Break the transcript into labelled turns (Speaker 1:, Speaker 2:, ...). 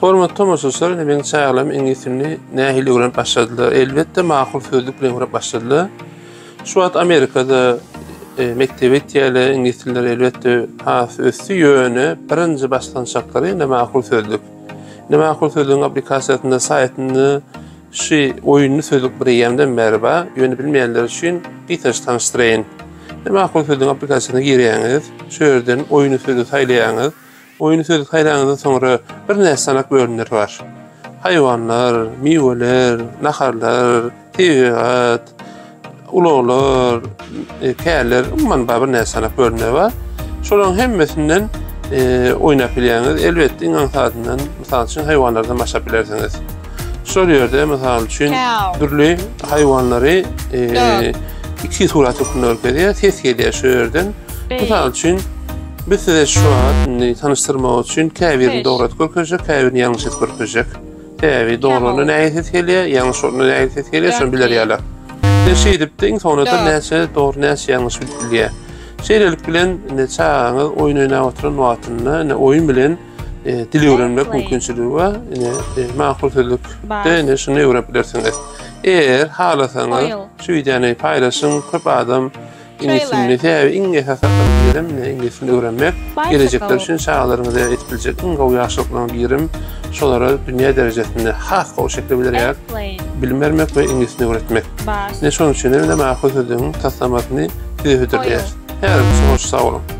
Speaker 1: Hormatly tomaşaçylar, indi meň çagalarym iňlis dilini nähili öwrenip başladylar? Elbetde, makul sözlük bilen öwrenip başladylar. Şu wagt Amerikada e, mekdebe gitýärler, iňlis dilleri elbetde has ösdi, ýöne birinji başlançaklary indi makul sözlük. Indi makul sözlügiň applikasiýasynda, saýtynda şu oýunly sözlük bir eýýämden bäri bar. Ýöne bilmeýänler üçin gysgaça tanyşdyraýyn. Indi makul sözlügiň applikasiýasyna girýäňiz, şu ýerden oýunly sözlügi saýlaýaňyz. Oýun sözi saýlanyňdan soňra birnäçe sanak bölümleri bar. Haýwanlar, miweler, naharlar, tebigat, ulaglar, e, kärler, umuman bar birnäçe sanak bölümleri bar. Şolaryň hemmesinden e, oýnap bilýäňiz. Elbetde iň aňsadyndan, mysal üçin, haýwanlardan başlap bilersiňiz. Şol ýerde mysal üçin dürli haýwanlary e, iki surat hökmünde görkezýär, ses gelýär şu ýerden. Mysal üçin, biz size şu wagt indi tanyşdyrmak üçin käbirini dogry edip görkezjek, käbirini ýalňyş edip görkezjek. Sebäbi dogry nähili ses gelýär, ýalňyş bolanda nähili ses gelýär, şony biler ýaly. Ine şeýdip-de iň soňunda näçe dogry, näçe ýalňyş bilip bilýär. Şeýlelik bilen indi çagaňyz oýun oýnap oturan wagtynda ine oýun bilen e, dil öwrenmek mümkinçiligi bar. Ine e, makul sözlükde ine şuny öwrenip bilersiňiz. Eger halasaňyz şu wideony paýlaşyň, köp adam Iňlis dilini sebäbi iň esasy zatlaryň birem ine iňlis dilini öwrenmek. Gelejekler üçin çagalaryňyza edip biljek iň gowy ýagşylyklaryň birem şolara dünýä derejesinde has gowy şekilde biler ýaly bilim bermek we iňlis dilini öwretmek. Ine şonuň üçin hem ine makul sözlügiň taslamasyny size hödürleýäris. Häzirlikçe hoş sag boluň.